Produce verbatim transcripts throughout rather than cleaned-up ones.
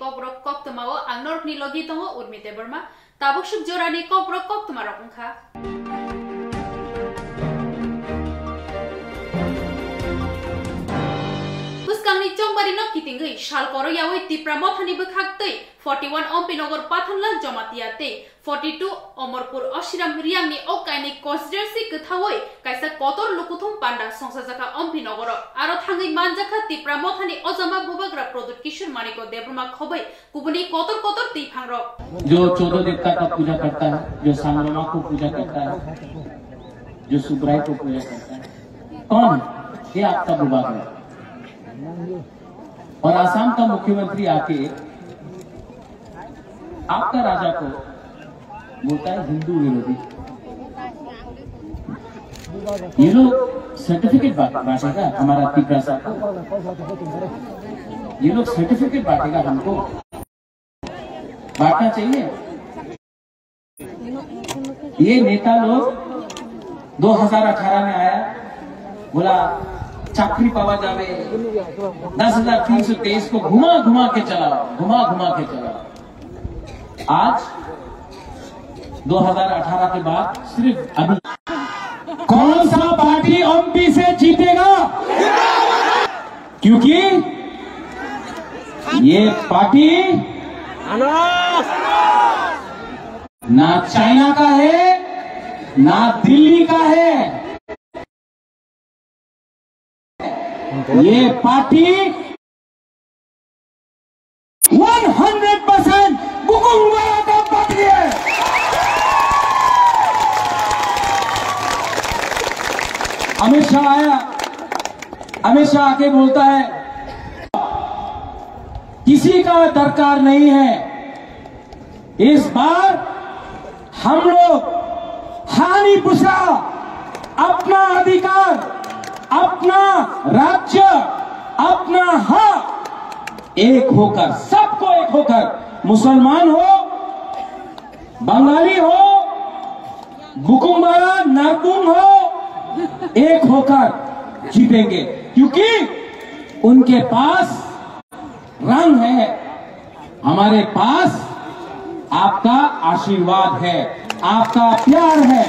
Kokborok koktwmao ang norokni logi tongo Urmi Debbarma. Tabuk suk jorani kokborok koktwmarok wngkha. Bwskangni chongbarino kitingwi sal koroyawi Tipra Mothani bwkhak twi forty one Ompi Nogor Pathanlal Jamatia tei forty two Omorpur Oshiram Riangni o kaini constituency kwthawi kaisa kotor lukuthum panda songsajakha Ompi Nogoro. Aro thangwi manjakha Tipra Mothani ojama bubagra Pradyut Kishore Maniko Debbarma khobwi kubuni kotor kotor twi phangrok. जो चौदह देवता का पूजा करता है, जो सांगरमा को पूजा करता है, जो सुब्राय को पूजा करता है, कौन है? ये आपका बुबाग्रा। और आसाम का मुख्यमंत्री आके आपका राजा को बोलता है हिंदू विरोधी। ये लोग सर्टिफिकेट बांटेगा हमारा तिपरासा को, ये लोग सर्टिफिकेट बांटेगा हमको, बांटना चाहिए। ये नेता लोग दो हज़ार अठारह में आया, बोला चाकरी पावा जावे, दस हज़ार तीन सौ तेईस को घुमा घुमा के चलाओ, घुमा घुमा के चलाओ। आज दो हज़ार अठारह के बाद सिर्फ अभी कौन सा पार्टी एमपी से जीतेगा? क्योंकि ये पार्टी ना चाइना का है, ना दिल्ली का है। ये पार्टी वन हंड्रेड परसेंट बुकुंग वाला का पार्टी है। अमित शाह आया, अमित शाह आके बोलता है, किसी का दरकार नहीं है, इस बार हम लोग हानि पुसा अपना अधिकार, अपना राज्य, अपना हक, एक होकर, सबको एक होकर, मुसलमान हो, बंगाली हो, बुकुंबारा नारपुंग हो, एक होकर जीतेंगे, क्योंकि उनके पास रंग है, हमारे पास आपका आशीर्वाद है, आपका प्यार है।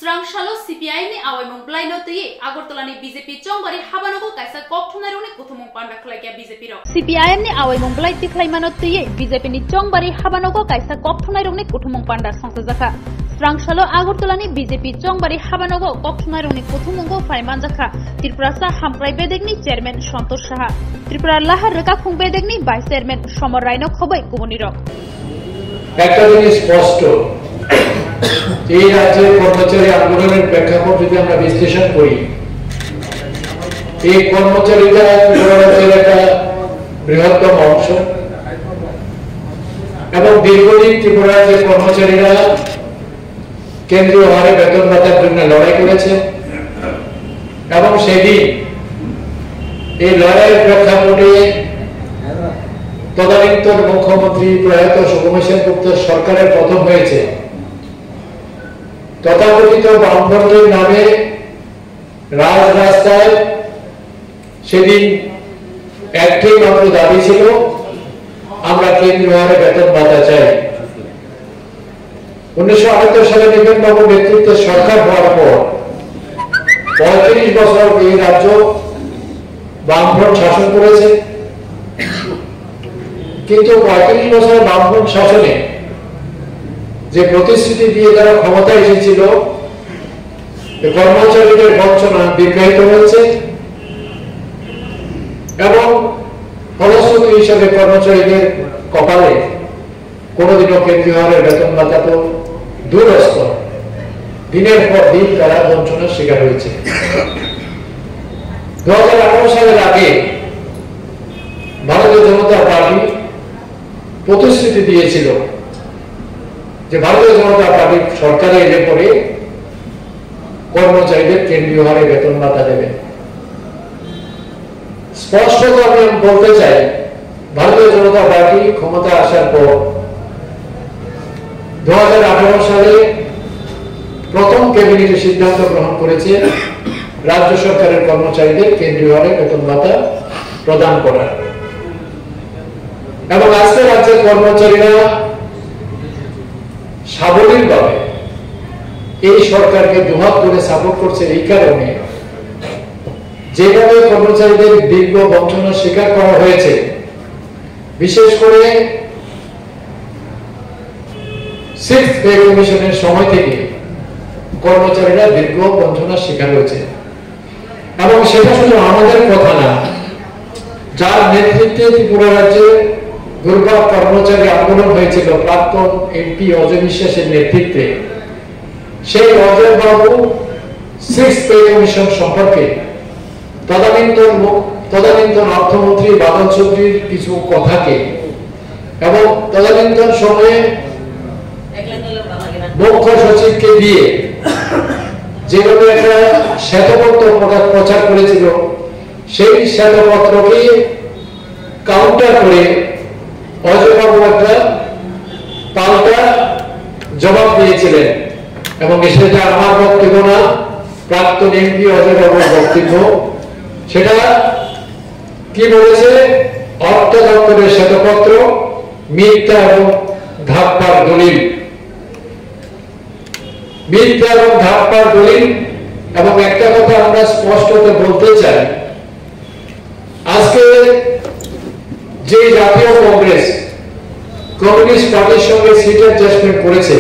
Srangsalo C P I M ni awaimung bwlaino twiwi Agartala ni B J P chongbari habanogo kaisa kokthumnairokni kuthumung panda khlaikha B J P rok. C P I M ni awaimung bwlai tikhlaimano twiwi B J P ni chongbari habanogo kaisa kokthumnairokni kuthumung panda songchajakha. Srangsalo Agartala ni B J P chongbari habanogo kokthumnairokni kuthumungo phai manjakha Tiprasa Hamkrai Bedekni chairman Santosh Saha, Tripura Lahar Rwkakhung Bedekni vice chairman Somar Raino khobwi kubunirok. একটা জিনিস স্পষ্ট, এই রাজ্যের কর্মচারী আন্দোলনের প্রেক্ষাপট যদি আমরা বিশ্লেষণ করি, এই কর্মচারীরা ত্রিপুরা রাজ্যের একটা বৃহত্তম অংশ এবং দীর্ঘদিন ত্রিপুরা রাজ্যের কর্মচারীরা কেন্দ্রীয় হারে বেতন ভাতার জন্য লড়াই করেছে এবং সেদিন এই লড়াইয়ের প্রেক্ষাপটে তদানীন্তন মুখ্যমন্ত্রী প্রয়াত শুভম সেনগুপ্ত সরকারের পতন হয়েছে। তথাকথিত বামফ্রন্টের নামে রাজ রাস্তায় সেদিন একটাই মাত্র দাবি ছিল, আমরা কেন্দ্রীয় হারে বেতন ভাতা চাই। উনিশশো আটাত্তর সালে বিপিন বাবুর নেতৃত্বে সরকার হওয়ার পর পঁয়ত্রিশ বছর এই রাজ্য বামফ্রন্ট শাসন করেছে, কিন্তু পঁয়ত্রিশ বছর বামফ্রন্ট শাসনে যে প্রতিশ্রুতি দিয়ে তারা ক্ষমতায় এসেছিল, যে কর্মচারীদের বঞ্চনা দীর্ঘায়িত হয়েছে এবং ফলশ্রুতি হিসাবে কর্মচারীদের কপালে কোনোদিনও কেন্দ্রীয় হারে বেতন ভাতা তো দূরস্থ, দিনের পর দিন তারা বঞ্চনার শিকার হয়েছে। দু হাজার আঠারো সালের আগে ভারতীয় জনতা পার্টি প্রতিশ্রুতি দিয়েছিল যে ভারতীয় জনতা পার্টি সরকারে এলে পরে কর্মচারীদের কেন্দ্রীয় হারে বেতন ভাতা দেবে। স্পষ্টত আমি বলতে চাই, ভারতীয় জনতা পার্টি ক্ষমতা আসার পর দু হাজার আঠারো সালে প্রথম ক্যাবিনেটে সিদ্ধান্ত গ্রহণ করেছে রাজ্য সরকারের কর্মচারীদের কেন্দ্রীয়ভাবে বেতন ভাতা প্রদান করার। এবং আজকে রাজ্যের কর্মচারীরা সাবলীলভাবে এই সরকারকে দুহাত ভরে সাপোর্ট করছে। এই কারণে যেভাবে কর্মচারীদের দীর্ঘ বঞ্চনার শিকার করা হয়েছে, বিশেষ করে সিক্স পে কমিশনের সময় থেকে কর্মচারীরা দীর্ঘ বঞ্চনার শিকার হয়েছে। এবং সেটা শুধু আমাদের কথা না, যার নেতৃত্বে ত্রিপুরা রাজ্যে ঘুরপাক কর্মচারী আন্দোলন হয়েছিল প্রাক্তন এমপি অজয় বিশ্বাসের নেতৃত্বে, সেই অজয় বাবু সিক্স পে কমিশন সম্পর্কে তদানীন্তন মু-, তদানীন্তন অর্থমন্ত্রী বাদল চৌধুরীর কিছু কথাকে এবং তদানীন্তন সময়ে মুখ্য সচিবকে দিয়ে যেভাবে একটা শ্বেতপত্র প্রকাশ, প্রচার করেছিল, সেই শ্বেতপত্রকে কাউন্টার করে অজয়বাবু একটা পাল্টা জবাব দিয়েছিলেন। এবং সেটা আমার বক্তব্য না, প্রাক্তন এমপি অজয়বাবুর বক্তব্য। সেটা কি বলেছে? অর্থ দপ্তরের শ্বেতপত্র মিথ্যা এবং ধাপ্পার দলিল। মিথ্যা এবং ধাপ্পার দলিল। এবং একটা কথা আমরা স্পষ্টত বলতে চাই, আজকে যে জাতীয় কংগ্রেস কমিউনিস্ট পার্টির সঙ্গে সিট অ্যাডজাস্টমেন্ট করেছে,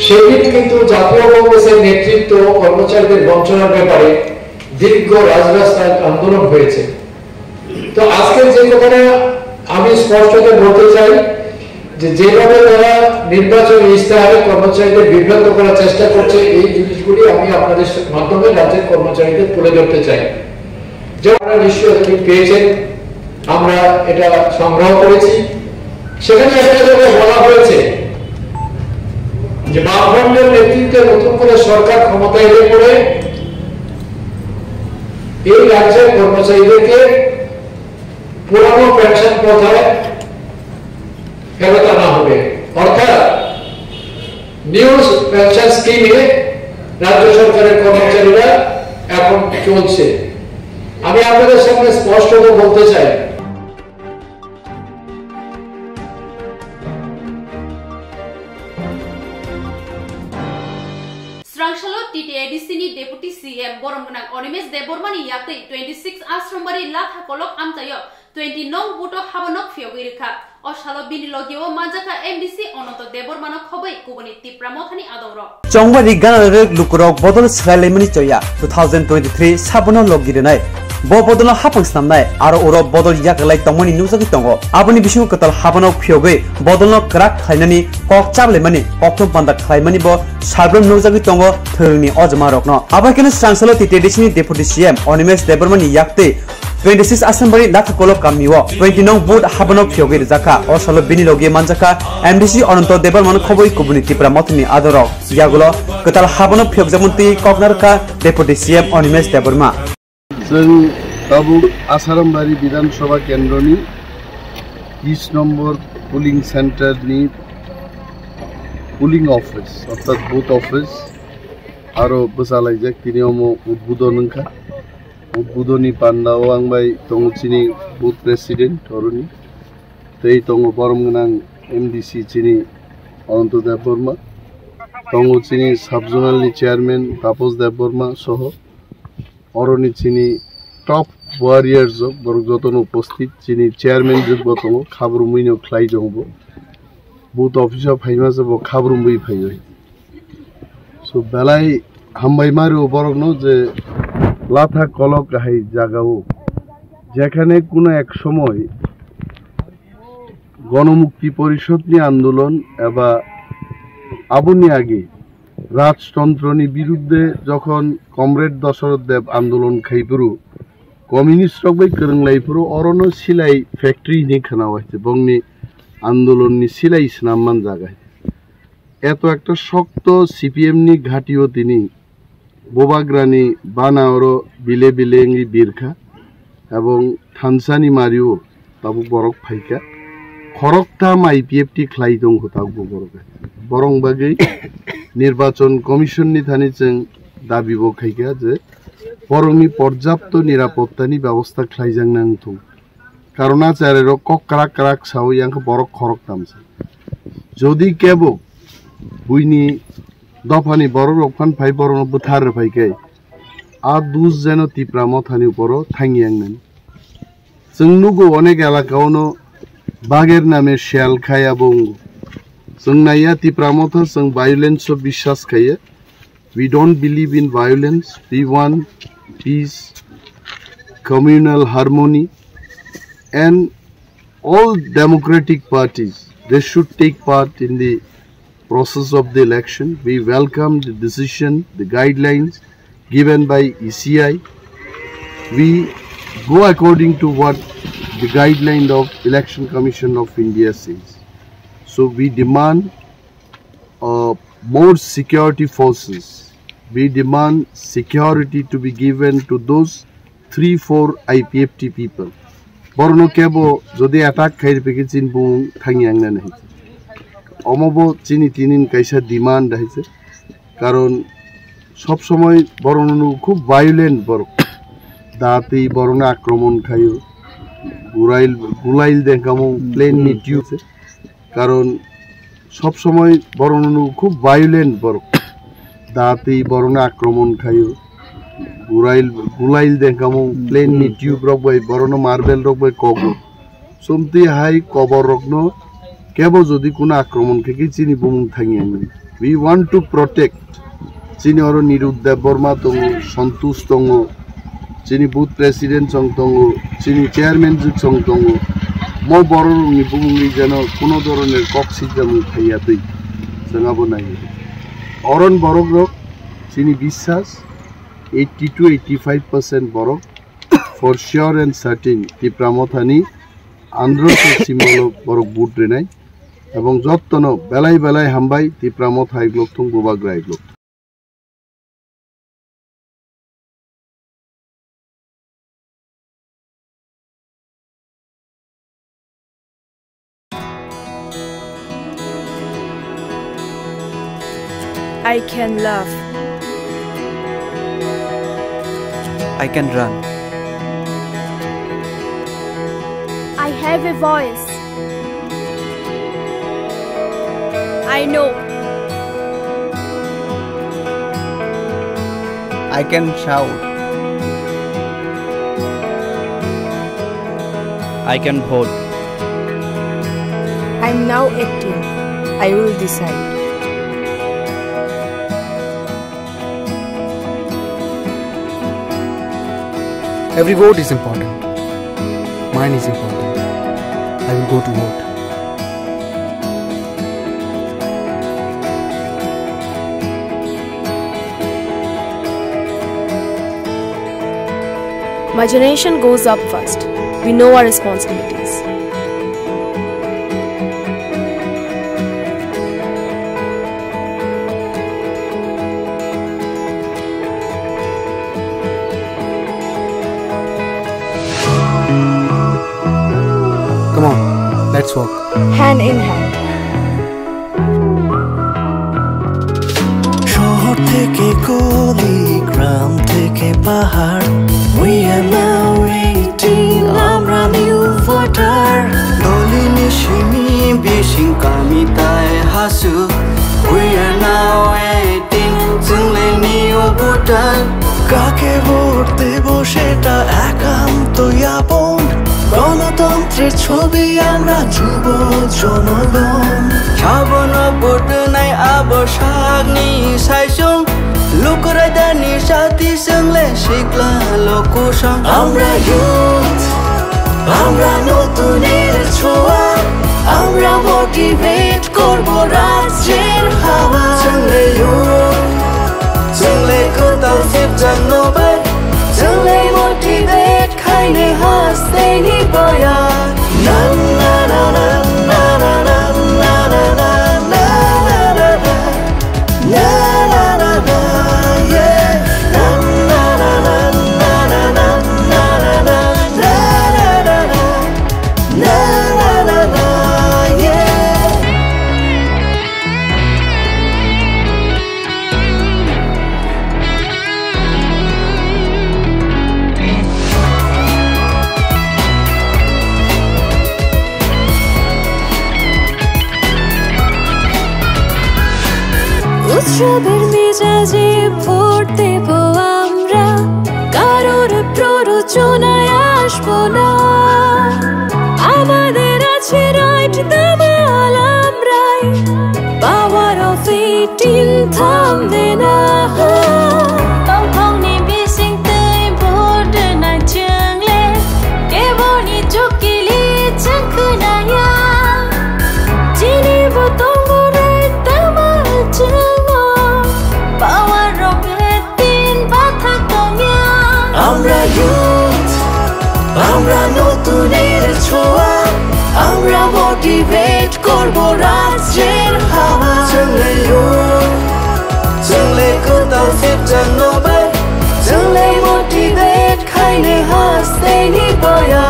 সেদিন কিন্তু জাতীয় কংগ্রেসের নেতৃত্ব কর্মচারীদের বঞ্চনার ব্যাপারে দীর্ঘ রাজরাস্তায় আন্দোলন হয়েছে। তো আজকে যে কথাটা আমি স্পষ্টত বলতে চাই যে যেভাবে তারা নির্বাচনী ইস্তেহারে কর্মচারীদের বিভ্রান্ত করার চেষ্টা করছে, এই জিনিসগুলি আমি আপনাদের মাধ্যমে রাজ্যের কর্মচারীদের তুলে ধরতে চাই। যেমন আপনারা নিশ্চয়ই এতদিন পেয়েছেন, আমরা এটা সংগ্রহ করেছি। সেখানে একটা জায়গায় বলা হয়েছে যে বামফ্রন্টের নেতৃত্বে নতুন করে সরকার ক্ষমতায় এলে পরে এই রাজ্যের কর্মচারীদেরকে পুরানো পেনশন প্রথায় ফেরত আনা হবে, অর্থাৎ নিউ পেনশন স্কিমে রাজ্য সরকারের কর্মচারীরা এখন চলছে। আমি আপনাদের সামনে স্পষ্টত বলতে চাই, Srangsalo T T A D C ni Deputy C M borom gwnang Animesh Debbarma ni yaktwi twenty six Asrambari Latha Kolok amchaio twenty nong buto habanok phiyogwi rwkha. O salo bini logio manjakha M D C Ananto Debbarma no khobwi kubuni Tipra Mothani adongrok. Chongbai ri gana rwk lukurok bodol swlai laimani choya two thousand twenty-three sabono logi rwnai. Bo bodolno hapang snamnai aro uro bodol yakalai tongmani nukjagwi tongo. Aboni bisingo kwtal habano phiyogwi bodolno kwrak khlainani kok chaplaimani kokthum panda khlaimani bo sabrum nukjagwi tongo thwrwngni ojma rokno. Abai kheno Srangsalo T T A D C ni Deputy C M Animesh Debbarma ni yaktwi twenty six Asrambari Latha Kolok kamio twenty nong vote habano phiyogwi rwjakha. O salo bini logi manjakha M D C Ananto Debbarma no khobwi kubuni Tipra Mothani adorok. Yagulo kwtal habano phiyokjakmani twi kok narwkha Deputy C M Animesh Debbarma. Chwng tabuk Asarambari Bidhan Sabha Kendroni tris nombor polling center ni polling office, orthat booth office, aro bwchalaijak tini omo udbodon wngkha. Udbodoni pandao ang bai tongo chini booth president oroni, tei tongo borom gwnang M D C chini Ananto Debbarma, tongo chini sub zonal ni chairman Taposh Debbarma soho. Oroni chini top warriors rok, borok jotono uposthit, chini chairman jwk bo tongo, khabrumwi no khlai jong bo. Booth office o phaima se bo khabrumwi phaiwi. So belai hambai mario borokno je Latha Kolok hai jagao, jekhane kuno ek somoy Gonomukti Porishod ni andolon eba aboni age Rajtantroni birudde jokhon Comrade Dasarath Deb andolon khaiphuru, communist rok bai kwrwng laiphuru, orono silai factory hinwi khwna waise bongni andolonni silai swnam man jaga. Eto ekta shokto C P M ni ghatio tini Bubagrani bana oro bile bile wngwi birkha, ebong thansani mario tabuk borok phaikha. Khoroktham I P F T khlai tongkho tabuk borok. Borok bagwi Nirbachon Commission ni thani chwng dabi bo khaikha je borokni porjapto nirapottani bebosta khlaijak nang thung. Karon a cherairok kok krak krak sao, yang khe borok khorok tamsa. Jodi kebo buini dophani borok rok phan phai borokno bwthar rwphai khe, a dus jeno Tipra Mothani uporo thangya wngnani. Chwng nugo onek elaka ono bager name shell khaya bo wngo. Chwng naiya Tipra Motha chwng violence o biswas khaiya. We don't believe in violence. We want peace, communal harmony, and all democratic parties, they should take part in the process of the election. We welcome the decision, the guidelines given by E C I. We go according to what the guideline of Election Commission of India says. So we demand uh, more security forces. We demand security to be given to those three, four I P F T people. Borokno kebo jodi attack khai rwphaikhe chini bumung thangya wngnani hai se. Omo bo chini tinin kaisa demand hai se. Karon sob somoi borokno nugo khub violent borok. Datwi borokno akromon khaio. Gulail, gulail dengkamung plane ni tube se. Karon sob somoi borokno nugo khub violent borok. Datwi borokno akromon khaio. Gulail, gulail dengkamung plane ni tube rok bai borokno marble rok bai kogo. Somtwi hai kobor rokno kebo jodi kuno akromon khe khe chini bumung thangya wngnai. We want to protect. Chini oro Nirud Debbarma tongo, Santosh tongo, chini booth president chwng tongo, chini chairman chwng tongo. Mo borok rokni bumungni jeno kuno doroner kok sijamung khaiya twi chwng abo nai. Oron borok rok chini biswas eighty to eighty-five percent borok for sure and certain Tipra Mothani androso simolo borok vote rinai. Ebong jottono belai belai hambai Tipra Motha iglok thung bubagra iglok. I can laugh. I can run. I have a voice. I know. I can shout. I can vote. I'm now acting. I will decide. Every vote is important. Mine is important. I will go to vote. My generation goes up first. We know our responsibilities. Come on, let's walk. Hand in hand. শহর থেকে গলি, গ্রাম থেকে পাহাড়, we are now eighteen, আমরা new voter. Dolini simi bising kami tai hasu, we are now eighteen, chwng le new voter. কাকে ভোট দেব সেটা একান্তই আপন। গণতন্ত্রের ছবি আমরা যুব জনগণ। Sabono vote nai abo sakni saisung. Lukurada ni sati swngle sikla lokusong. আমরা youth, আমরা নতুনের ছোঁয়া, আমরা motivate করব রাজ্যের হাওয়া। Chwng le youth, chwng le kwtal sipjak no bai, chwng le motivate khaini hasteni boya. Na, na, na, yeah. উৎসবের মেজাজে ভোট দেব আমরা, কারোর প্ররোচনায় আসবো না। আমাদের আছে রাইট, দামাল আমরাই, পাওয়ার অফ এইটিন থামবে না। Tongthokni bisingtwi vote rwnai chwng le, keboni chukili chwng khwnaya. Chini bo tongo rai tama chwngno, power rok tin bathak tongya. আমরা ইউথ, আমরা নতুনের ছোঁয়া, আমরা মোটিভেট করব রাজ্যের হাওয়া। চলে ইউথ, চলে কোথাও ফিউচার নবাই, চলে মোটিভেট খাইনি হাসতে নি বয়া।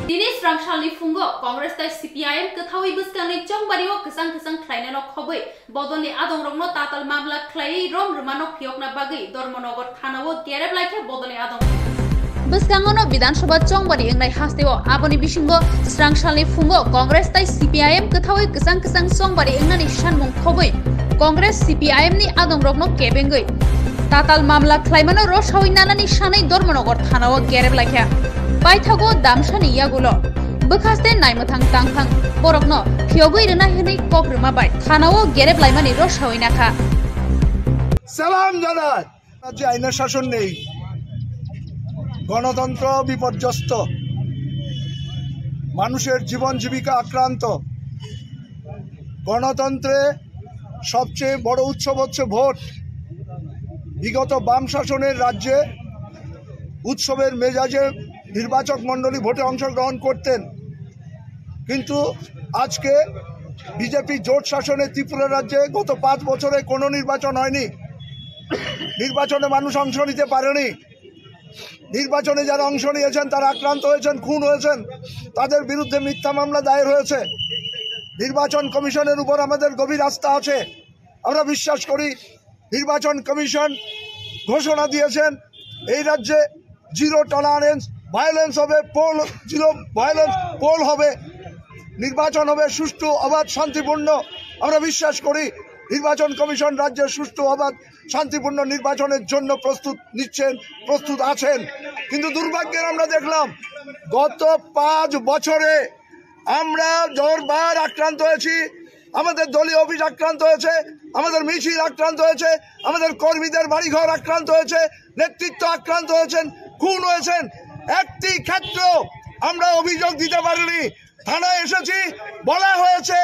Tini srang salni phungo Congress tai C P I M kwthawi bwskangni chongbari o kwchang kwchang khlainano khobwi bodolni adongrokno tatal mamla khlaiwi rom rwmano phiyokna bagwi Dharmanagar thanao gerep laikha bodolni adong. Bwskangono Bidhan Sabha chongbari wngnai hasteo, aboni bisingo srang salni phungo Congress tai C P I M kwthawi kwchang kwchang chongbari wngnani sanmung khobwi Congress C P I M ni adongrokno kebengwi tatal mamla khlaimano rosawi nanani sanwi Dharmanagar thanao gerep laikha. Paithago damsani yagulo bwkhaste naimwthang tangphang borokno phiyogwi rwna hwnwi kok rwma bai thanao gerep laimani rosawi nakha. সালাম জানাই। রাজ্যে আইনের শাসন নেই, গণতন্ত্র বিপর্যস্ত, মানুষের জীবন জীবিকা আক্রান্ত। গণতন্ত্রে সবচেয়ে বড় উৎসব হচ্ছে ভোট। বিগত বাম শাসনের রাজ্যে উৎসবের মেজাজে নির্বাচক মণ্ডলী ভোটে অংশগ্রহণ করতেন, কিন্তু আজকে বিজেপি জোট শাসনে ত্রিপুরা রাজ্যে গত পাঁচ বছরে কোনো নির্বাচন হয়নি। নির্বাচনে মানুষ অংশ নিতে পারেনি। নির্বাচনে যারা অংশ নিয়েছেন, তারা আক্রান্ত হয়েছেন, খুন হয়েছেন, তাদের বিরুদ্ধে মিথ্যা মামলা দায়ের হয়েছে। নির্বাচন কমিশনের উপর আমাদের গভীর আস্থা আছে। আমরা বিশ্বাস করি, নির্বাচন কমিশন ঘোষণা দিয়েছেন, এই রাজ্যে জিরো টলারেন্স, ভায়োলেন্স হবে, পোল, জিরো ভায়োলেন্স পোল হবে। নির্বাচন হবে সুষ্ঠু, অবাধ, শান্তিপূর্ণ। আমরা বিশ্বাস করি, নির্বাচন কমিশন রাজ্যে সুষ্ঠু, অবাধ, শান্তিপূর্ণ নির্বাচনের জন্য প্রস্তুত নিচ্ছেন, প্রস্তুত আছেন। কিন্তু দুর্ভাগ্যের আমরা দেখলাম, গত পাঁচ বছরে আমরা বারবার আক্রান্ত হয়েছি। আমাদের দলীয় অফিস আক্রান্ত হয়েছে, আমাদের মিছিল আক্রান্ত হয়েছে, আমাদের কর্মীদের বাড়িঘর আক্রান্ত হয়েছে, নেতৃত্ব আক্রান্ত হয়েছেন, খুন হয়েছেন। একটি ক্ষেত্র আমরা অভিযোগ দিতে পারিনি। থানায় এসেছি, বলা হয়েছে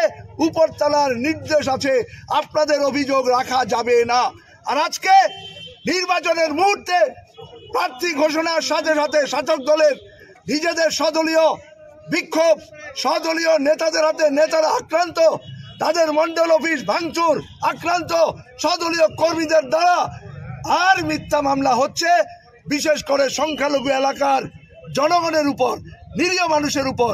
উপরতলার নির্দেশ আছে, আপনাদের অভিযোগ রাখা যাবে না। আর আজকে নির্বাচনের মুহূর্তে প্রার্থী ঘোষণার সাথে সাথে শাসক দলের নিজেদের স্বদলীয় বিক্ষোভ, স্বদলীয় নেতাদের হাতে নেতারা আক্রান্ত, তাদের মণ্ডল অফিস ভাঙচুর, আক্রান্ত স্বদলীয় কর্মীদের দ্বারা। আর মিথ্যা মামলা হচ্ছে, বিশেষ করে সংখ্যালঘু এলাকার জনগণের উপর, নিরীহ মানুষের উপর।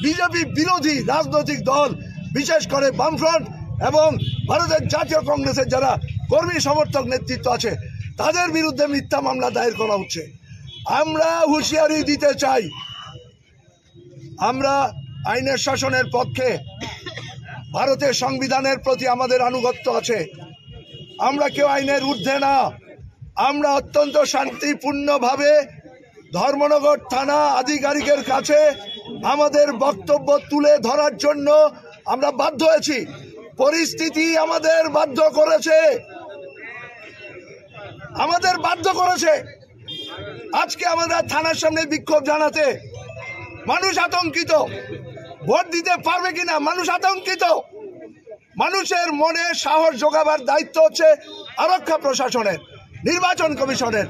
বিজেপি বিরোধী রাজনৈতিক দল, বিশেষ করে বামফ্রন্ট এবং ভারতের জাতীয় কংগ্রেসের যারা কর্মী সমর্থক নেতৃত্ব আছে, তাদের বিরুদ্ধে মিথ্যা মামলা দায়ের করা হচ্ছে। আমরা হুঁশিয়ারি দিতে চাই, আমরা আইনের শাসনের পক্ষে, ভারতের সংবিধানের প্রতি আমাদের আনুগত্য আছে। আমরা কেউ আইনের ঊর্ধ্বে না। আমরা অত্যন্ত শান্তিপূর্ণভাবে ধর্মনগর থানা আধিকারিকের কাছে আমাদের বক্তব্য তুলে ধরার জন্য আমরা বাধ্য হয়েছি। পরিস্থিতি আমাদের বাধ্য করেছে, আমাদের বাধ্য করেছে। আজকে আমরা থানার সামনে বিক্ষোভ জানাতে মানুষ আতঙ্কিত, ভোট দিতে পারবে কিনা মানুষ আতঙ্কিত। মানুষের মনে সাহস জোগাবার দায়িত্ব হচ্ছে আরক্ষা প্রশাসনের, নির্বাচন কমিশনের,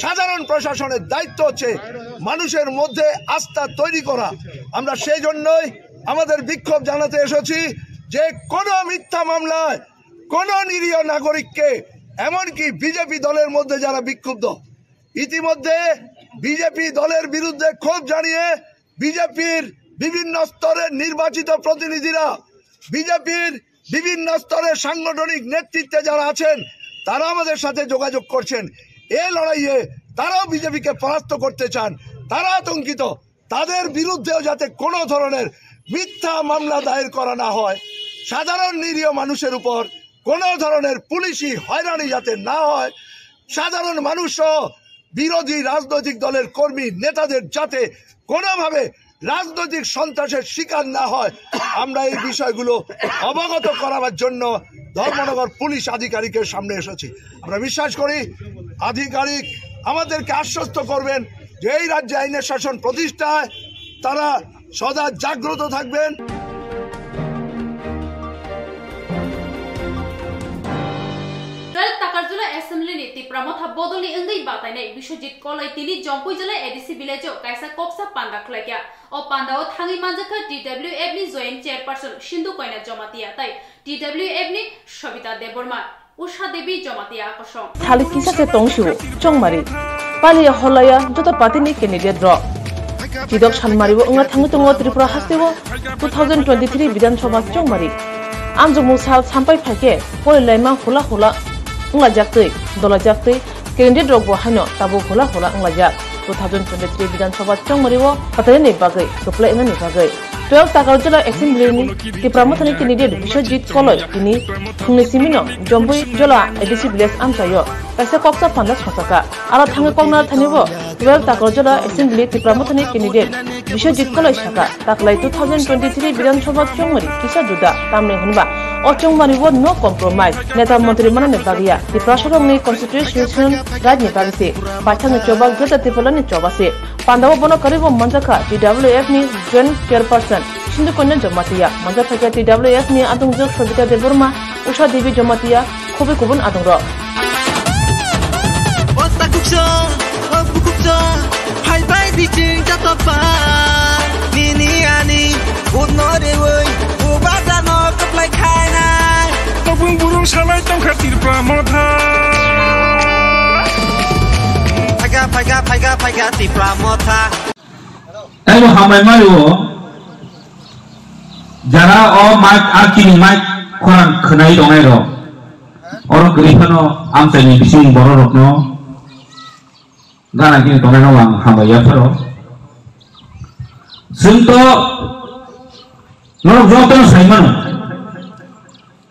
সাধারণ প্রশাসনের দায়িত্ব হচ্ছে মানুষের মধ্যে আস্থা তৈরি করা। আমরা সেই জন্যই আমাদের বিক্ষোভ জানাতে এসেছি যে কোনো মিথ্যা মামলায় কোনো নিরীহ নাগরিককে, এমনকি বিজেপি দলের মধ্যে যারা বিক্ষুব্ধ, ইতিমধ্যে বিজেপি দলের বিরুদ্ধে ক্ষোভ জানিয়ে বিজেপির বিভিন্ন স্তরের নির্বাচিত প্রতিনিধিরা, বিজেপির বিভিন্ন স্তরের সাংগঠনিক নেতৃত্বে যারা আছেন, তারা আমাদের সাথে যোগাযোগ করছেন। এ লড়াইয়ে তারাও বিজেপিকে পরাস্ত করতে চান, তারা আতঙ্কিত। তাদের বিরুদ্ধেও যাতে কোনো ধরনের মিথ্যা মামলা দায়ের করা না হয়, সাধারণ নিরীহ মানুষের উপর কোনো ধরনের পুলিশি হয়রানি যাতে না হয়, সাধারণ মানুষ সহ বিরোধী রাজনৈতিক দলের কর্মী নেতাদের যাতে কোনোভাবে রাজনৈতিক সন্ত্রাসের শিকার না হয়, আমরা এই বিষয়গুলো অবগত করাবার জন্য ধর্মনগর পুলিশ আধিকারিকের সামনে এসেছি। আমরা বিশ্বাস করি আধিকারিক আমাদেরকে আশ্বস্ত করবেন যে এই রাজ্যে আইনের শাসন প্রতিষ্ঠায় তারা সদা জাগ্রত থাকবেন। Twelve Takarjala Assembly ni Tipra Motha bodolni wngwi batainai Biswajit Koloi tini Jompuijala A D C village o kaisa koksa panda khlaikha. O pandao thangwi manjakha T W F ni Joint Chairperson Sindhu Koina Jamatia tai T W F ni Sobita Debbarma, Usha Devi Jamatia kosong. Thalik kisa khe tong sio, Chongmari. Paliya holaya joto party ni candidate rok. Chidok sanmari o wngna thangwi tongo Tripura haste o two thousand twenty-three Bidhan Sabha Chongmari. Amjokmung sal sampai phaikhe porilaima hula hula wnglaijak twi, dolaijak twi, candidate rokbo haino tabuk hula hula wnglaijak. Two thousand twenty-three Bidhan Sabha Chongmari o phatarani bagwi kwplai wngnani bagwi. Twelve Takarjala Assembly ni Tipra Mothani candidate Biswajit Koloi tini phungni simino Jompuijala A D C village amchaio kaisa koksa panda songchakha. Aro thangwi kokna thani bo Twelve Takarjala Assembly Tipra Mothani candidate Biswajit Koloi saka, taklai two thousand twenty-three Bidhan Sabha Chongmari kisa juda, tamni hwnba o Chongmari o no compromise, neta montri manani bagya, Tiprasarokni constitutional right ni bagwi se, paithakni choba Greater Tipraland ni choba se. Pandao bono karibo manjakha T W F ni Joint Chairperson Sindhu Konya Jamatia, manjakha T W F ni adongjwk Sobita Debbarma, Usha Devi Jamatia, khobwi kubun adongrok. Bosta kukso, o bukukso, phai bai biching jatokba. Nini ani, unore oi, ubadano kaplai khainai. Tobung burung salai tongkha Tipra Motha. Phaikha, phaikha, phaikha, phaikha, Tipra Motha. Taibo hambai mario, jara o mic, a chini mic khorang khwnai tongnai rok. Oro kwrwi phano amchaini bising borok rokno gana chini tongnai no ang hambai ya pharo. Chwng to norok joto no sai mano.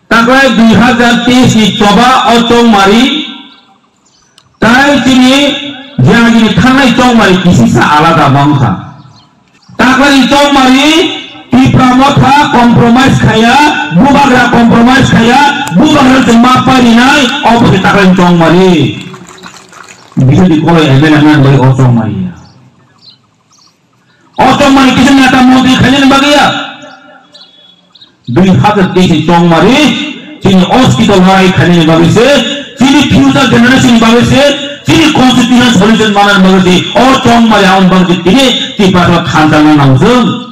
Taklai dui hazar teis ni choba o Chongmari Tai chini jagini thangnai chongmari kisisa alada wngkha. Taklani chongmari Tipra Motha compromise khaya, Bubagra compromise khaya, Bubagra se ma parinai, obo se taklani chongmari. Biswajit Koloi M L A nang bai o chongmari ya. O chongmani kisa neta montri khainani bagwi ya. Dui hazar teis ni chongmari chini oskito lorai khainani bagwi se, chini future generation ni bagwi se, chini constitution solution manani bagwi se, o chongmari aboni bagwi se tini Tiprasa thansa nang nang jwng.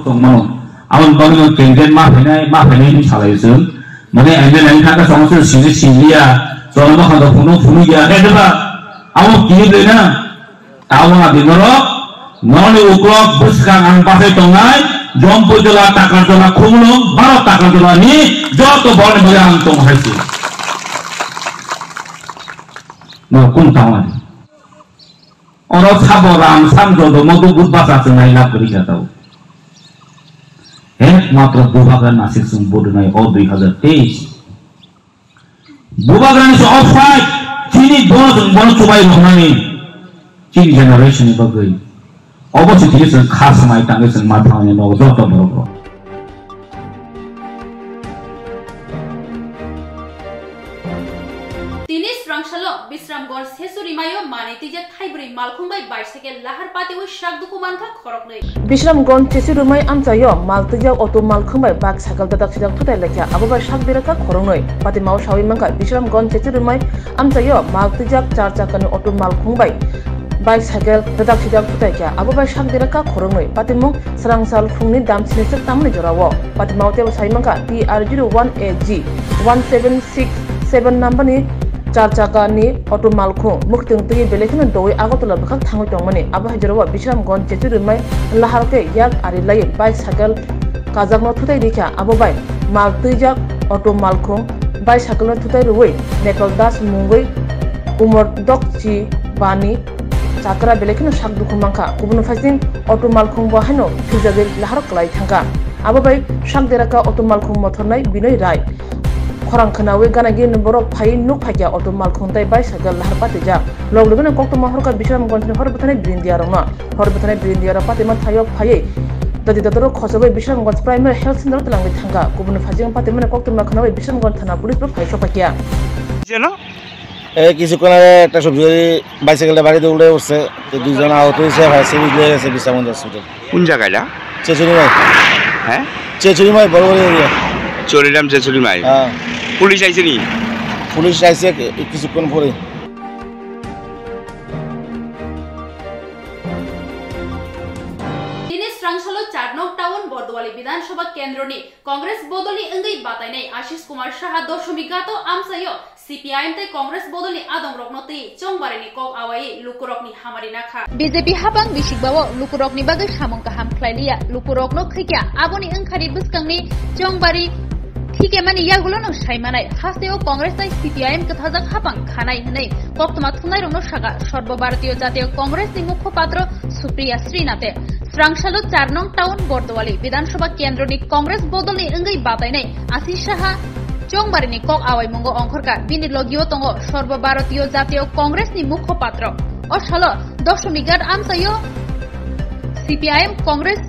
Tongmano, aboni bagwi no candidate ma phainai, ma phainai hinwi salai jwng. Mane M L A ni thangka songo se sini siliya, chwla ma khando phunu phunu ya, khe diba? Abo kini bwlwi na? Tabona di norok, noni uklok bwskang ang bachai tongnai, Jompuijala, Takarjala, Khumulwng, Baro Takarjala ni joto borni bagwi ang tong hai se. No, kun tong ani. Oro sabo ram sam jodo modu but bacha chwngnai lab kwrwi kha tao. Ekmatro Bubagra nasik chwng budunai o dui hazar teis. Bubagrani se offside, chini bono chwng bono chubai rwnani, chini generation ni bagwi. Obo se chini chwng kha swmai tangwi chwng ma thangni nogo joto borok rok. Tini srangsalo Bisramganj Sesu Rimaio manwi twijak thaibrwi malkhung bai bicycle lahar patiwi sak dukhu mankha khoroknwi. Bisramganj Sesu Rimai amchaio mal twijak auto malkhung bai bike cycle dadak sijak thutai laikha, abo bai sak biraka khoroknwi. Patimao sawi mankha Bisramganj Sesu Rimai amchaio mal twijak char chakani auto malkhung bai bike cycle dadak sijak thutai kha, abo bai sak biraka khoroknwi. Patimung srangsal phungni dam sini sek tamni jorao. Patimao tebo sawi mankha T R zero one A G one seven six seven number ni char chakani auto malkhung mwkhwtwng twiwi belai kheno doui Agartala bwkhak thangwi tongmani. Abo hai jorao Bisramganj Chechurimai lahar khe yak ari laiwi bicycle kajakno thutai rikha. Abo bai mal twijak auto malkhung bicycle-no thutai rwui Nepal Das mungwi Umor Dokchi Bani chakra belai kheno sak dukhu mankha. Kubun phaising auto malkhung bo haino thwijagwi lahar kwlai thangkha. Abo bai sak deraka auto malkhung mothornai Binoy Rai. Khorang khwnawi gana gini borok phaiwi nuk phaikha auto malkhung tei bicycle lahar patijak. Log logino koktwma horkha Bisramganjni hor bwtharnai Brindiarokno. Hor bwtharnai Brindiarok patima thaio phaiwi dadi datorok khosogwi Bisramganj Primary Health Center twlangwi thangkha. Kubun phaising patimani koktwma khwnawi Bisramganj thana police bo phai sokphaikha. যেন এ, কিছুক্ষণ আগে একটা সবজি বাড়িতে উল্টে পড়ছে, তো দুইজন আহত হয়েছে, ফায়ার সার্ভিস নিয়ে গেছে বিশ্রামগঞ্জ হসপিটাল। কোন জায়গাটা? চেচুরিমাই। হ্যাঁ? চেচুরিমাই, বড় বড় এরিয়া। চরিরাম চেচুরিমাই। হ্যাঁ। পুলিশ আইছে নি? পুলিশ আইছে কি-, কিছুক্ষণ পরে। Tini srangsalo char nong town Bordowali Bidhan Sabha kendroni Congress bodolni wngwi batainai Ashish Kumar Saha Doshomighato amchaio C P I M tei Congress bodolni adongrokno twi chongbarini kok awaiwi lukurokni hamari nakha. B J P hapang bisikbao lukurokni bagwi samung kaham khlailiya, lukurokno khikya aboni wngkhani bwskangni chongbari thikemani yagulono saimanai. Hasteo Congress tei C P I M kwthajak hapang khanai hwnwi koktwma thumnairokno saka Sarbo Bharatiya Jatiya Congress ni mukhopatro Supriya Srinath-e. Srangsalo char nong town Bordowali Bidhan Sabha kendroni Congress bodolni wngwi batainai Ashish Saha chongbarini kok awaimungo ongkhorkha. Bini logio tongo Sarbo Bharatiya Jatiya Congress ni mukhopatro. O salo Doshomighat amchaio C P I M Congress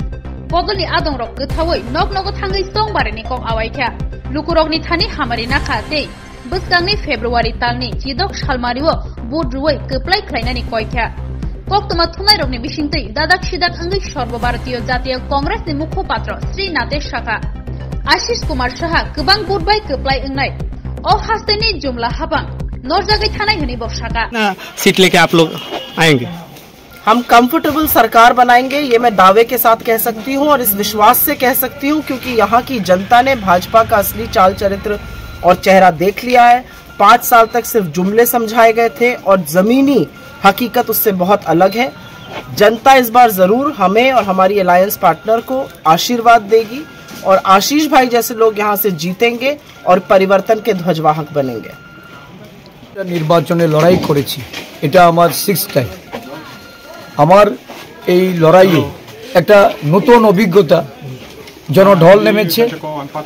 bodolni adongrok kwthaui nok nogo thangwi chongbarini kok awaikha. Lukurokni thani hamari nakha tei bwskangni February talni chidok salmario vote rwui kwplai khlainani koikha. Koktwma thumnairokni bisingtwi dadak sidak wngwi Sarbo Bharatiya Jatiya Congress ni mukhopatro Srinath-e sakha, Ashish Kumar Saha kwbang vote bai kwplai wngnai. O hasteni jumla hapang norjagwi thanai hwnwi bo sakha. ना सीट लेके आप लोग आएंगे। हम कंफर्टेबल सरकार बनाएंगे, ये मैं दावे के साथ कह सकती हूँ और इस विश्वास से कह सकती हूँ, क्योंकि यहाँ की जनता ने भाजपा का असली चाल चरित्र और चेहरा देख लिया है। पाँच साल तक सिर्फ जुमले समझाए गए थे और जमीनी हकीकत उससे बहुत अलग है। जनता इस बार जरूर हमें और हमारी अलायंस पार्टनर को आशीर्वाद देगी और आशीष भाई जैसे लोग यहाँ से जीतेंगे और परिवर्तन के ध्वजवाहक बनेंगे। নির্বাচনে লড়াই করেছি, এটা আমার সিক্সথ টাইম। আমার এই লড়াইয়ে একটা নতুন অভিজ্ঞতা, জনঢল নেমেছে,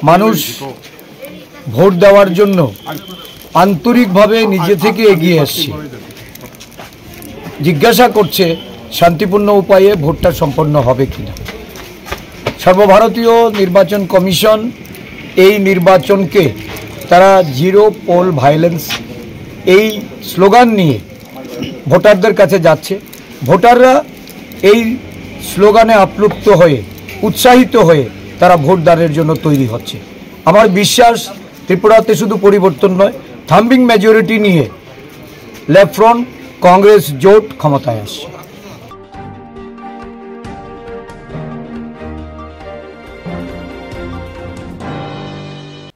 মানুষ ভোট দেওয়ার জন্য আন্তরিকভাবে নিজে থেকে এগিয়ে আসছে, জিজ্ঞাসা করছে শান্তিপূর্ণ উপায়ে ভোটটা সম্পন্ন হবে কিনা। সর্বভারতীয় নির্বাচন কমিশন এই নির্বাচনকে তারা জিরো পোল ভায়োলেন্স এই স্লোগান নিয়ে ভোটারদের কাছে যাচ্ছে। ভোটাররা এই স্লোগানে আপ্লুত হয়ে, উৎসাহিত হয়ে তারা ভোটদানের জন্য তৈরি হচ্ছে। আমার বিশ্বাস, ত্রিপুরাতে শুধু পরিবর্তন নয়, থাম্বিং মেজরিটি নিয়ে লেফট ফ্রন্ট কংগ্রেস জোট ক্ষমতায় আসছে।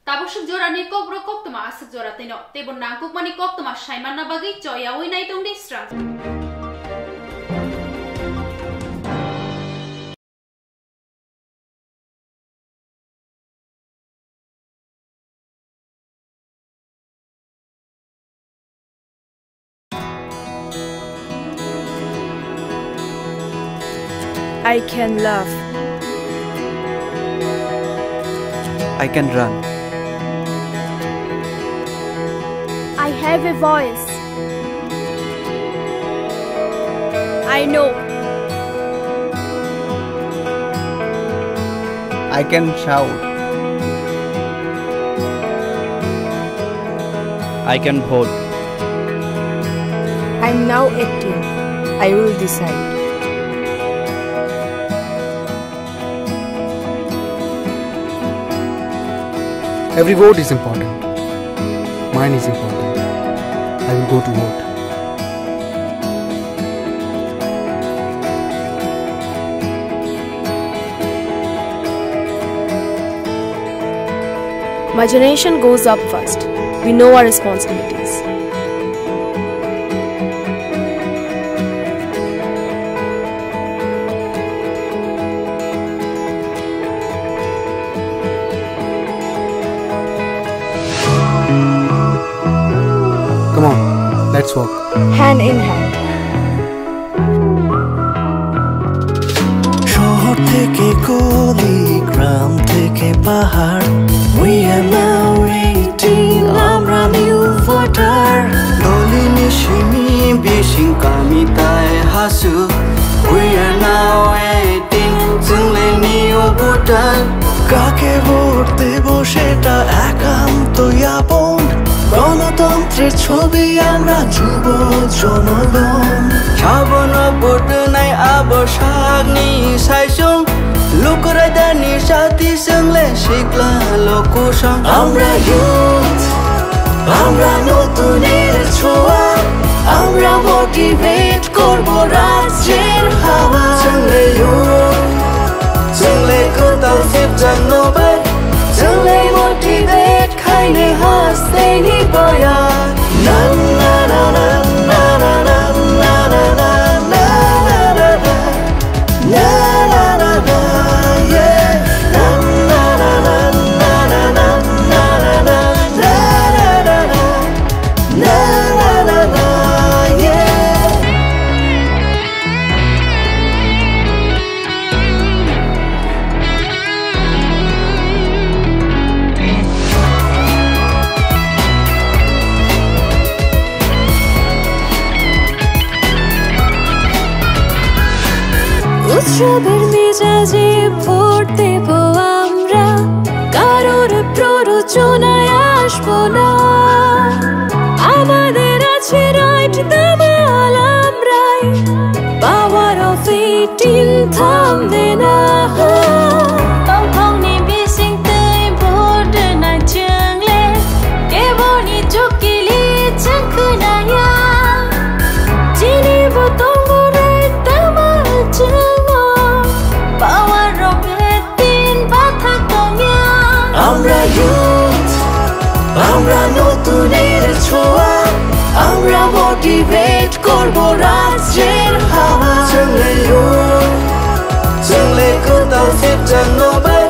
Tabuk swk jorani kokborok koktwma aswk jora twino, teibo nangkukmani koktwma saimanna bagwi choyaui naitongdi srang. I can laugh. I can run. I have a voice. I know. I can shout. I can vote. I'm now acting. I will decide. Every vote is important. Mine is important. I will go to vote. My generation goes up first. We know our responsibilities. Hand in hand. শহর থেকে গলি, গ্রাম থেকে পাহাড়, we are now eighteen, আমরা new voter. Dolini simi bising kami tai hasu, we are now eighteen, chwng le new voter. কাকে ভোট দেব সেটা একান্ত আপন। গণতন্ত্রের ছবি আমরা যুব জনগণ। Sabono vote nai abo sakni saisung. Lukurai dani sati swngle sikla lokusong. আমরা youth, আমরা নতুনের ছোঁয়া, আমরা motivate করব রাজ্যের হাওয়া। Chwng le youth, chwng le kwtal sipjak no bai, chwng le motivate khaini hasteni boya. Na, na, na, yeah. উৎসবের মেজাজে ভোট দেব আমরা, কারোর প্ররোচনায় আসবো না। আমাদের আছে রাইট, দামাল আমরাই, power of eighteen থামবে না। Tongthokni bising twi vote rwnai chwng le, keboni chukili chwng khwnaya. Chini bo tongo right, tamo chwngno power of eighteen bathak tongya. আমরা youth, আমরা নতুনের ছোঁয়া, আমরা motivate করব রাজ্যের হাওয়া। Chwng le youth, chwng le kwtal sipjak no bai,